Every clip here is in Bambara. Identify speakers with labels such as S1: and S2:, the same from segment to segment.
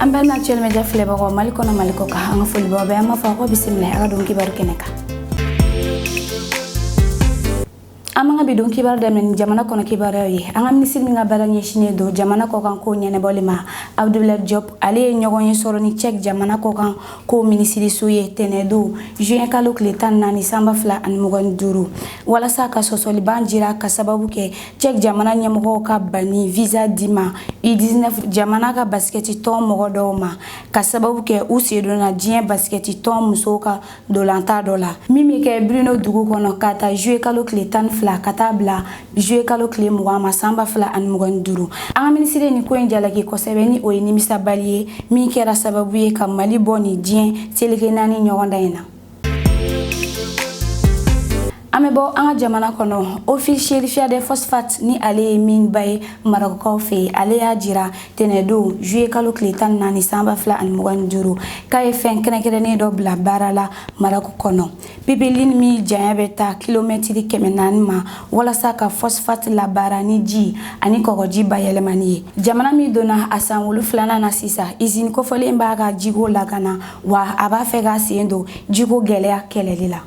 S1: An balima Actuel Media filɛbagaw, Mali kɔnɔ, Mali kɔ kan, an ka foli b'aw bɛɛ. An b'a fɔ ko bisimila a ka don kibaru kɛnɛ kan. An b'an ka bi don kibaru daminɛ ni jamana kɔnɔ kibaruyaw ye. An ka minisiri min ka baara ɲɛsinnen don jamana kɔkan ko ɲɛnabɔli ma, Abdoulaye Diop, ale ye ɲɔgɔn ye sɔrɔ ni Tchèque jamana kɔkan ko minisiriso ye tɛnɛdon, juin kalo tile 14, san 2025, walasa ka sɔsɔliban jira ka sababu kɛ Tchèque jamana ɲɛmɔgɔw ka banni visa di ma U19 jamana ka basikɛti tɔn mɔgɔ dɔw ma, ka sababu kɛ u sen donna diɲɛ basikɛti tɔn musow ka ntolatan dɔ la min bɛ kɛ Brno dugu kɔnɔ, ka ta juillet kalo tile 12 ka taa bila juillet kalo tile 20 ma, san 2025. An ka minisiri ye nin ko in jalaki kosɛbɛ, ni o ye nimisabali ye min kɛra sababu ye ka Mali bɔ nin diɲɛ seleke naani ɲɔgɔndan in na. An bɛ bɔ an ka jamana kɔnɔ. Office chérifien des phosphates, ni ale ye min ba ye Marɔkukaw fɛ yen, ale y'a jira tɛnɛdon, juillet kalo tile 14, san 2025, k'a ye fɛn kɛrɛnkɛrɛnnen dɔ bila baara la Marɔku kɔnɔ, pipeline min janya bɛ taa kilomɛtiri 400 ma, walasa ka phosphate labaara ni ji ani kɔgɔji bayɛlɛmani ye. Jamana min donna a san 7nan na sisan, izini kofɔlen b'a ka jiko lakana, wa a b'a fɛ k'a sen don jiko gɛlɛya kɛlɛli la.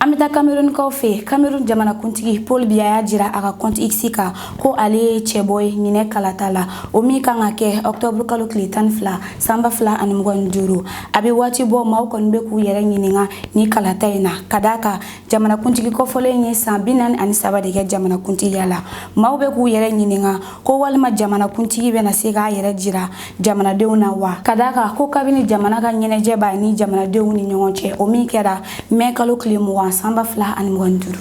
S1: An bɛ taa Camerounkaw fɛ yen. Cameroun jamanakuntigi Paul Biya y'a jira a ka compte X kan ko ale ye cɛbɔ ye ɲinɛ kalata la, o min kan ka kɛ octobre kalo tile 12, san 2025. A bɛ waati bɔ, maaw kɔni bɛ k'u yɛrɛ ɲininka ni kalata in na, ka d'a kan jamanakuntigi kɔfɔlen ye san 43 de kɛ jamanakuntigiya la. Maaw bɛ k'u yɛrɛ ɲininka ko walima jamanakuntigi bɛna se k'a yɛrɛ jira jamanadenw na wa, ka d'a kan ko kabini jamana ka ɲɛnajɛ b'a ni jamanadenw ni ɲɔgɔn cɛ, o min kɛra mɛ kalo tile 20, san 2025.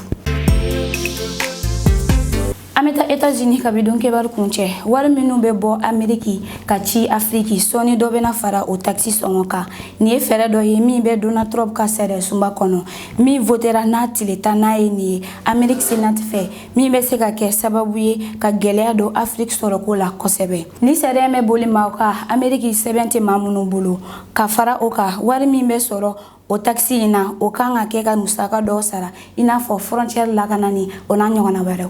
S1: An bɛ taa États-Unis ka bi don kibaru kuncɛ. Wari minnu bɛ bɔ Ameriki ka ci Afiriki, sɔɔni dɔ bɛna fara o takisi sɔngɔ kan. Nin ye fɛɛrɛ dɔ ye min bɛ Donald Trump ka sariya sunba kɔnɔ min votera n'a tile 10 n'a ye nin ye Ameriki Senat fɛ, min bɛ se ka kɛ sababu ye ka gɛlɛya don Afiriki sɔrɔko la kosɛbɛ. Ni sariya bɛ boli maaw kan Ameriki sɛbɛn tɛ maa minnu bolo. Ka fara o kan, wari min bɛ sɔrɔ o takisi in na, o kan ka kɛ ka musaka dɔw sara, i n'a fɔ frontière lakanani, o n'a ɲɔgɔnna wɛrɛw.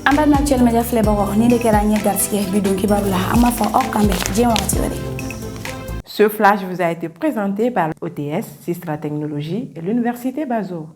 S1: An balima Actuel Media filɛbagaw, nin de kɛra an ye garisɛgɛ bi don kibaru la. An b'a fɔ aw k'an bɛn diɲɛ wagati wɛrɛ.
S2: Ce flash vous a été présenté par OTS, Sistra Technologies et l'Université Bazo.